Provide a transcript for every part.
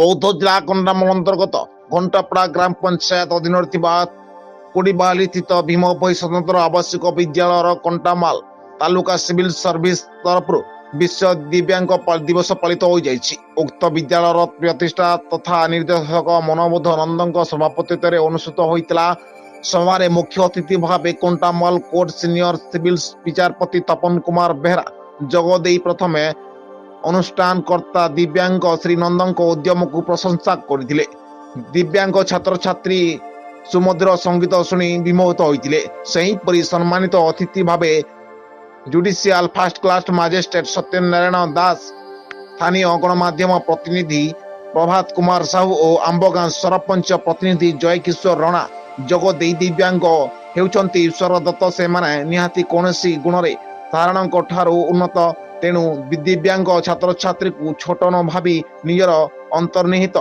ବୌଦ୍ଧ ଜିଲ୍ଲା କଣ୍ଟାମାଲ ଅନ୍ତର୍ଗତ ଘଣ୍ଟାପଡ଼ା ଗ୍ରାମ ପଞ୍ଚାୟତ ଅଧୀନରେ ଥିବା କୋଡ଼ିବାହାଲି ସ୍ଥିତ ଭୀମ ଭୋଇ ସ୍ୱତନ୍ତ୍ର ଆବାସିକ ବିଦ୍ୟାଳୟର କଣ୍ଟାମାଲ ତାଲୁକା ସିଭିଲ ସର୍ଭିସ ତରଫରୁ ବିଶ୍ୱ ଦିବ୍ୟାଙ୍ଗ ଦିବସ ପାଳିତ ହୋଇଯାଇଛି। ଉକ୍ତ ବିଦ୍ୟାଳୟର ପ୍ରତିଷ୍ଠା ତଥା ନିର୍ଦ୍ଦେଶକ ମନବୋଧ ନନ୍ଦଙ୍କ ସଭାପତିତ୍ୱରେ ଅନୁଷ୍ଠିତ ହୋଇଥିଲା। ସଭାରେ ମୁଖ୍ୟ ଅତିଥି ଭାବେ କଣ୍ଟାମାଲ କୋର୍ଟ ସିନିୟର ସିଭିଲ ବିଚାରପତି ତପନ କୁମାର ବେହେରା ଯୋଗ ଦେଇ ପ୍ରଥମେ ଅନୁଷ୍ଠାନକର୍ତ୍ତା ଦିବ୍ୟାଙ୍ଗ ଶ୍ରୀ ନନ୍ଦଙ୍କ ଉଦ୍ୟମକୁ ପ୍ରଶଂସା କରିଥିଲେ। ଦିବ୍ୟାଙ୍ଗ ଛାତ୍ରଛାତ୍ରୀ ସୁମଧୁର ସଙ୍ଗୀତ ଶୁଣି ବିମୋହିତ ହୋଇଥିଲେ। ସେହିପରି ସମ୍ମାନିତ ଅତିଥି ଭାବେ judicial first class magistrate Satyanarayan Das, ସ୍ଥାନୀୟ ଗଣମାଧ୍ୟମ ପ୍ରତିନିଧି ପ୍ରଭାତ କୁମାର ସାହୁ ଓ ଆମ୍ବଗାଁ ସରପଞ୍ଚ ପ୍ରତିନିଧି ଜୟକିଶୋର ରଣା ଯୋଗ ଦେଇ ଦିବ୍ୟାଙ୍ଗ ହେଉଛନ୍ତି ଈଶ୍ୱର ଦତ୍ତ, ସେମାନେ ନିହାତି କୌଣସି ଗୁଣରେ ସାଧାରଣଙ୍କ ଠାରୁ ଉନ୍ନତ। ତେଣୁ ଦିବ୍ୟାଙ୍ଗ ଛାତ୍ରଛାତ୍ରୀକୁ ଛୋଟ ନ ଭାବି ନିଜର ଅନ୍ତର୍ନିହିତ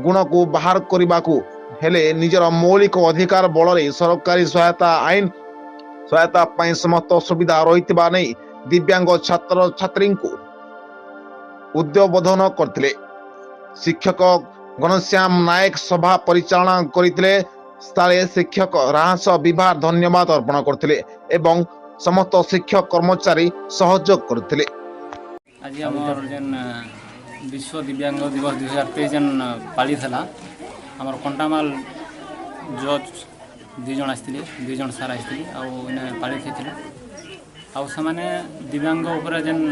ଗୁଣକୁ ବାହାର କରିବାକୁ ହେଲେ ନିଜର ମୌଳିକ ଅଧିକାର ବଳରେ ସରକାରୀ ସହାୟତା, ଆଇନ ସହାୟତା ପାଇଁ ସମସ୍ତ ସୁବିଧା ରହିଥିବା ନେଇ ଦିବ୍ୟାଙ୍ଗ ଛାତ୍ରଛାତ୍ରୀଙ୍କୁ ଉଦ୍ବୋଧନ କରିଥିଲେ। ଶିକ୍ଷକ ଘନଶ୍ୟାମ ନାୟକ ସଭା ପରିଚାଳନା କରିଥିଲେ। ସ୍ଥଳେ ଶିକ୍ଷକ ରାହସ ବିଭାଗ ଧନ୍ୟବାଦ ଅର୍ପଣ କରିଥିଲେ ଏବଂ ସମସ୍ତ ଶିକ୍ଷକ କର୍ମଚାରୀ ସହଯୋଗ କରିଥିଲେ। ଆଜି ଆମର ଯେନ୍ ବିଶ୍ୱ ଦିବ୍ୟାଙ୍ଗ ଦିବସ 2023 ଯେନ୍ ପାଳିଥିଲା, ଆମର କଣ୍ଟାମାଲ ଜଜ୍ ଦୁଇ ଜଣ ଆସିଥିଲେ, ଦୁଇ ଜଣ ସାର୍ ଆସିଥିଲେ ଆଉ ଏନେ ପାଳି ହେଇଥିଲା। ଆଉ ସେମାନେ ଦିବ୍ୟାଙ୍ଗ ଉପରେ ଯେନ୍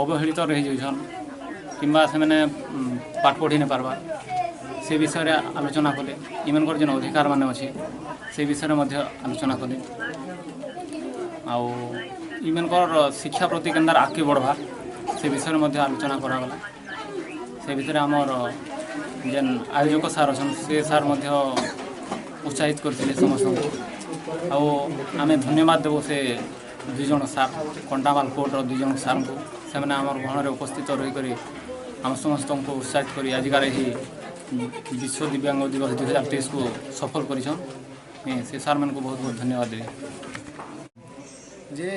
ଅବହେଳିତ ରହିଯାଉଛନ୍ କିମ୍ବା ସେମାନେ ପାଠ ପଢ଼ି ନାଇଁ ପାରବା, ସେ ବିଷୟରେ ଆଲୋଚନା କଲେ। ଏମାନଙ୍କର ଯେନ୍ ଅଧିକାର ମାନେ ଅଛି, ସେ ବିଷୟରେ ମଧ୍ୟ ଆଲୋଚନା କଲେ। ଆଉ ଏମାନଙ୍କର ଶିକ୍ଷା ପ୍ରତି କେନ୍ତାର ଆଗକେ ବଢ଼ବା, ସେ ବିଷୟରେ ମଧ୍ୟ ଆଲୋଚନା କରାଗଲା। ସେ ଭିତରେ ଆମର ଯେନ୍ ଆୟୋଜକ ସାର୍ ଅଛନ୍, ସେ ସାର୍ ମଧ୍ୟ ଉତ୍ସାହିତ କରିଥିଲେ ସମସ୍ତଙ୍କୁ। ଆଉ ଆମେ ଧନ୍ୟବାଦ ଦେବୁ ସେ ଦୁଇ ଜଣ ସାର୍, କଣ୍ଟାମାଲ କୋର୍ଟର ଦୁଇ ଜଣ ସାର୍ଙ୍କୁ। ସେମାନେ ଆମର ଗହଣରେ ଉପସ୍ଥିତ ରହିକରି ଆମ ସମସ୍ତଙ୍କୁ ଉତ୍ସାହିତ କରି ଆଜିକାର ଏହି ବିଶ୍ୱ ଦିବ୍ୟାଙ୍ଗ ଦିବସ 2023କୁ ସଫଳ କରିଛନ୍। ସେ ସାର୍ମାନଙ୍କୁ ବହୁତ ବହୁତ ଧନ୍ୟବାଦ ଦେବି। ଯେ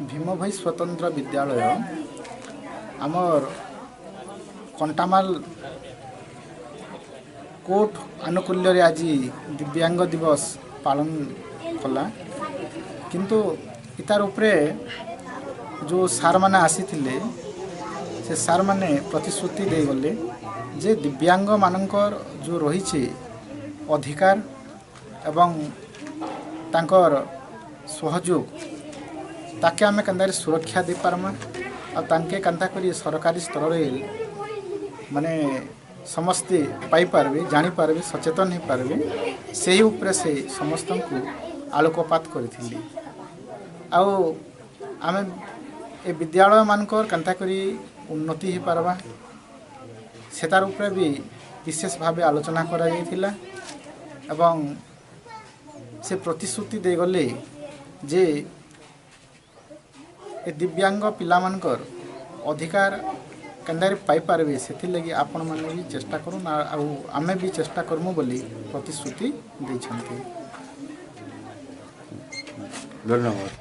ଭୀମ ଭୋଇ ସ୍ୱତନ୍ତ୍ର ବିଦ୍ୟାଳୟ ଆମର୍ କଣ୍ଟାମାଲ କୋର୍ଟ ଆନୁକୂଲ୍ୟରେ ଆଜି ଦିବ୍ୟାଙ୍ଗ ଦିବସ ପାଳନ କଲା। କିନ୍ତୁ ଇତାର ଉପରେ ଯେଉଁ ସାର୍ମାନେ ଆସିଥିଲେ, ସେ ସାର୍ମାନେ ପ୍ରତିଶ୍ରୁତି ଦେଇଗଲେ ଯେ ଦିବ୍ୟାଙ୍ଗମାନଙ୍କର ଯେଉଁ ରହିଛି ଅଧିକାର ଏବଂ ତାଙ୍କର ସହଯୋଗ, ତାକେ ଆମେ କେନ୍ତାକରି ସୁରକ୍ଷା ଦେଇପାରମା ଆଉ ତାଙ୍କେ କେନ୍ତା କରି ସରକାରୀ ସ୍ତରରେ ମାନେ ସମସ୍ତେ ପାଇପାରିବେ, ଜାଣିପାରିବେ, ସଚେତନ ହେଇପାରିବେ, ସେହି ଉପରେ ସେ ସମସ୍ତଙ୍କୁ ଆଲୋକପାତ କରିଥିଲେ। ଆଉ ଆମେ ଏ ବିଦ୍ୟାଳୟମାନଙ୍କର କେନ୍ତା କରି ଉନ୍ନତି ହେଇପାରବା, ସେତାର ଉପରେ ବି ବିଶେଷ ଭାବେ ଆଲୋଚନା କରାଯାଇଥିଲା। ଏବଂ ସେ ପ୍ରତିଶ୍ରୁତି ଦେଇଗଲେ ଯେ ଏ ଦିବ୍ୟାଙ୍ଗ ପିଲାମାନଙ୍କର ଅଧିକାର କେନ୍ତାରେ ପାଇପାରିବେ, ସେଥିର୍ଲାଗି ଆପଣମାନେ ବି ଚେଷ୍ଟା କରୁନ୍ ଆଉ ଆମେ ବି ଚେଷ୍ଟା କରମୁ ବୋଲି ପ୍ରତିଶ୍ରୁତି ଦେଇଛନ୍ତି। ଧନ୍ୟବାଦ।